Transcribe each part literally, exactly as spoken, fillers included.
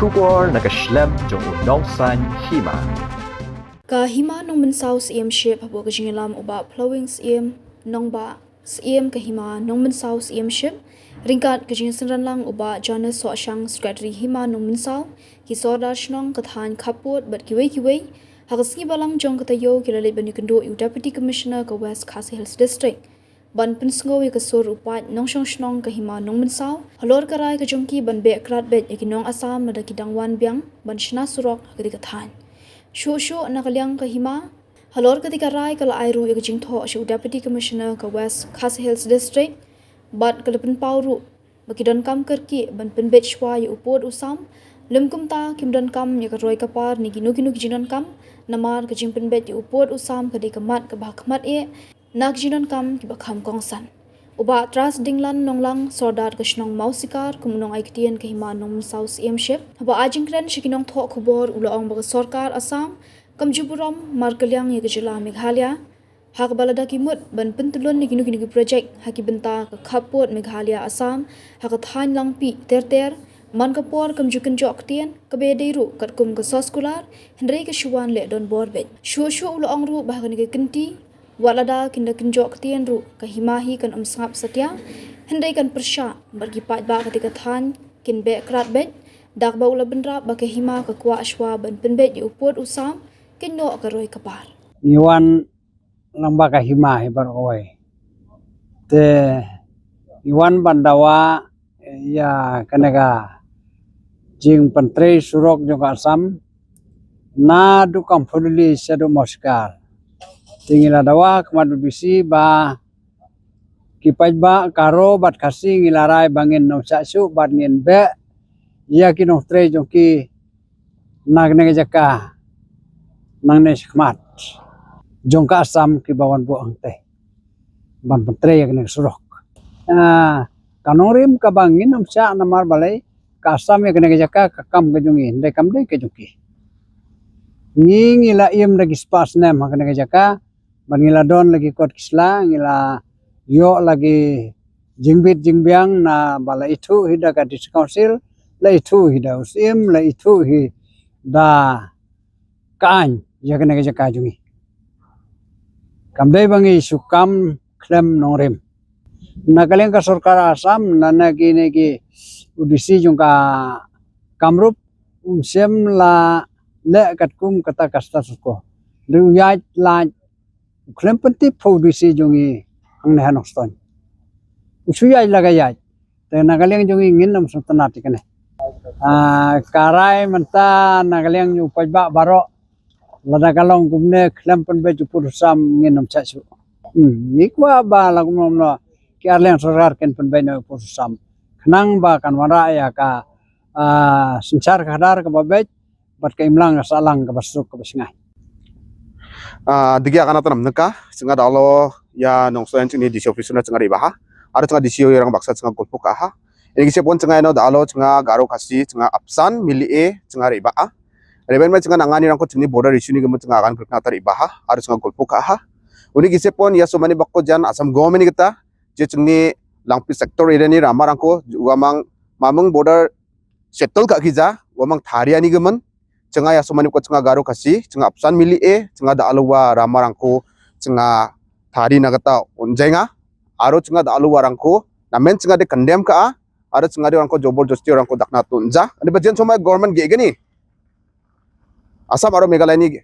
Khubor na ka shlem jong u nongsaiñ hima. Ka Hima Nongmynsaw Syiemship hapoh ka jingïalam u Bah Plowing Syiem, Nongbah Syiem ka Hima Nongmynsaw Syiemship, ryngkat ka jingsynran lang u Bah Jonas Sohshang, Secretary Hima Nongmynsaw, ki Sordar Shnong, ka thaiñ khappud bad kiwei kiwei, ha ka sngi Balang jong ka taïew ki la leit ban ïakynduh ïa u Deputy Commissioner ka West Khasi Hills District ban pynsngew ïa ka sur u paid nongshong shnong ka Hima Nongmynsaw halor ka rai ka jong ki ban beh krad beit ïa ki nong Assam lada ki dang wan biang ban shna surok ha katei ka thaiñ. Shuh shuh na ka liang ka Hima, halor katei ka rai ka la ai ruh ïa ka jingthoh sha u Deputy Commissioner ka West Khasi Hills District bad ka la pynpaw ruh ba ki donkam kyrkieh ban pynbeit shuwa ïa u pud u sam, lym kumta kim donkam ïa ka roi ka par ne kino kino ki jingdonkam, namar ka jingpynbeit ïa u pud u sam ka dei ka mat kaba ha khmat eh na ki jingdonkam kiba kham kongsan. U Bah Tras Dinglan Nonglang, Sordar ka shnong Mawsikar, kum u nongai ktien ka Hima Nongmynsaw Syiemship, haba ai jingkren sha ki nongthoh khubor u la ong ba ka sorkar Assam kam ju burom markylliang ïa ka jylla Meghalaya, ha kaba lada ki mut ban pyntyllun ïa kino kino ki project ha ki bynta ka khappud Meghalaya Assam ha ka thaiñ Langpih ter ter, man ka por kam ju kynjoh ktien, kaba ïadei ruh katkum ka soskular, hynrei ka shu wan leh donbor beit. Shuh shuh u la ong ruh ba ha kane ka kynti, wat lada kin da kynjoh ktien ruh, ka Hima hi kan ym sngap satia, hynrei kan pyrshah bad ki paidbah katei ka thaiñ kin beh krad beit, da kaba u la bynrap ba ka Hima ka kwah shuwa ban pynbeit ïa u pud u sam, kynnoh ka roi ka par. Ngi wan lang ba ka Hima hi baroh kawei. Te ngi wan ban dawa ïa kane ka jingpyntrei surok jong ka Assam naduh Kangpokpi shaduh Mawsikar. Te ngi la dawa khmat u D C ba ki paidbah Garo bad Khasi ngi la rai ba ngin ym shah shuh bad ngin beh ïa ki nongtrei jong ki na kane ka jaka nangne shakhmat jong ka Assam kiba wan buh hangtei ban pyntrei ïa kane ka surok. Ah, ka nongrim kaba ngin ym shah namar balei ka Assam ïa kane ka jaka ka kam ka jong ngi, hynrei kam dei ka jong ki. Ngi ngi la im da ki spah snem ha kane ka jaka, bad ngi la don la ki kot ki sla, ngi la ïoh la ki jingbit jingbiang na ba la ithuh hi da ka District Council, la ithuh hi da u Syiem, la ithuh hi da ka aiñ ïa kane ka jaka jong ngi. Kam dei ba ngi shu kam khlem nongrim. Na ka liang ka sorkar Assam, na na kine ki u D C jong ka Kamrup, um shym la leh katkum kata ka status quo. Hynrei u ïaid lait, u khlem pyntip pha u D C jong ngi hangne ha Nongstoiñ. U shu ïaid la ka ïaid. Te na ka liang jong ngi ngin ym sngewtynnat ïa kane. Ah, ka rai mynta na ka liang jong u paidbah baroh, lada ka long kumne khlem pynbeit u pud u sam ngin ym shah shuh. Hmm, ngi kwah ba la kumno kumno ki ar liang sorkar kin pynbeit noh u pud u sam khnang ba kan wanrah ïa ka, ah, synshar khadar kaba beit bad ka imlang ka sahlang kaba suk kaba shngaiñ. Ah, dei ïa kane tam nangka, jngai da alo ïa Nongstoiñ jong ngi D C office na jngai ri ba ha. Aro jngai D C ïa Rangbaksa jngai gulpu ka ha. Ini ki sepon jngai no da alo jngai Garo Khasi jngai apsan mili e jngai ri ba ha. Reben ma jngai nangani rangko jngai border issue ni gumut jngai agan krikna tar ri ba ha. Aro jngai gulpu ka ha. Uni ki sepon ïa somani bakko jan Assam government ni kita je jngai Langpih sector area ni rama rangko wa mang mamung border settle ka ki ja, wa mang tharia ni gumut, jngai ïa somani ko jngai Garo Khasi, jngai apsan mili e, jngai da alo wa rama rangko, jngai thari na kata un jainga, aro jngai da alo wa rangko, namen jngai de condemn ka, aro jngai de rangko jobor josti rangko dakna tun ja, ani bajen somai government ge gani, Assam aro Meghalaya ni ge,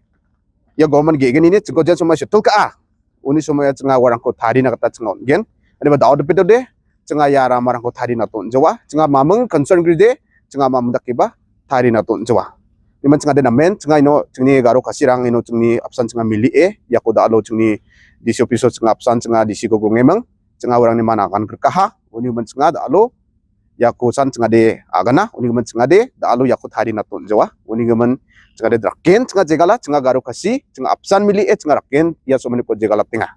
ïa government ge gani ni, jngai jen somai settle ka, uni somai jngai wa rangko thari na kata jngai un gen, ani ba da alo de pido de, jngai ïa rama rangko thari na tun jawa, jngai mamung concern gri de, jngai mamung dak ki ba, thari na tun jawa. Ni man jngai de namen, jngai ino, jngai Garo Khasi rang ino, jngai apsan jngai mili e, ïa ko da alo jngai D C office jngai apsan jngai D C ko gro ngemang, jngai wa rang ni mana kan kerkaha, uni man jngai da alo, ïa ko san jngai de agana, uni man jngai de, da alo ïa ko thari na tun jawa, uni man jngai de draken, jngai jegala, jngai Garo Khasi, jngai apsan mili e, jngai draken, ïa somani ko jegala tinga.